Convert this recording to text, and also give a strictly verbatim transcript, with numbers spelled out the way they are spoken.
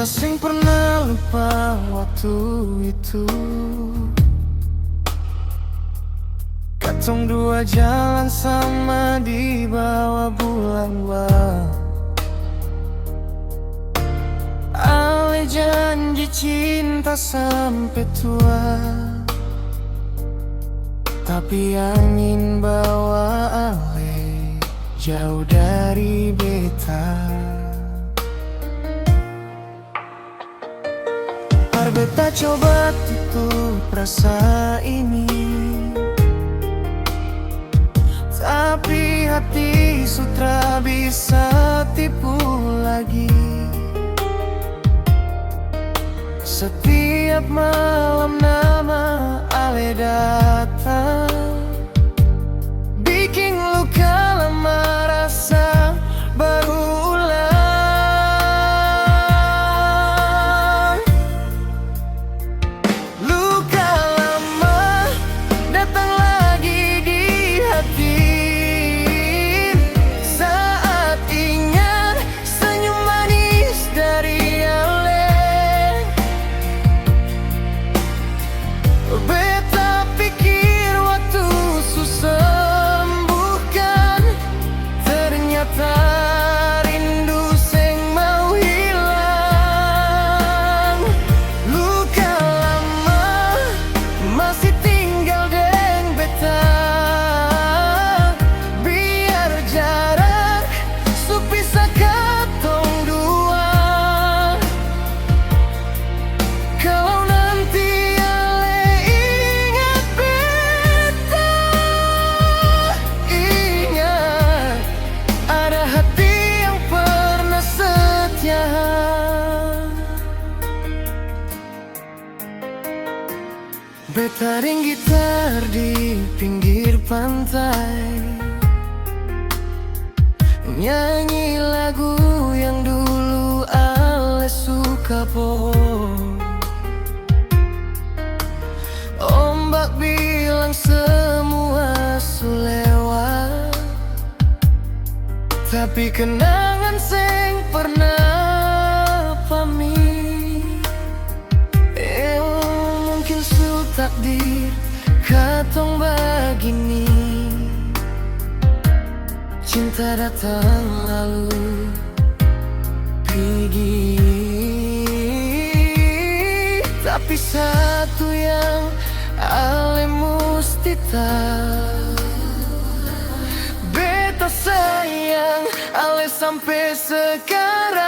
Seng pernah lupa waktu itu, katong dua jalan sama di bawah bulan, wa. Ale janji cinta sampe tua, tapi angin bawa ale jauh dari beta. Mar beta coba tutup rasa ini, tapi hati su tra bisa tipu lagi. Setiap malam nama ale datang, biking luka lama rasa baru ulang. Luka lama datang lagi di hati saat ingat senyum manis dari ale. Beta pikir waktu su sembuhkan, ternyata rindu seng mau hilang. Luka lama masih tinggal deng beta, biar jarak su pisah katong dua. Kalau nanti ale ingat beta, ingat ada hati yang pernah setia. Beta deng gitar di pinggir pantai, nyanyi lagu yang dulu ale suka, po. Ombak bilang semua su lewat, tapi kenangan seng pernah pamit. Eh, mungkin su takdir katong bagini, cinta datang lalu pigi. Tapi satu yang ale musti tau, beta sayang ale sampe sekarang.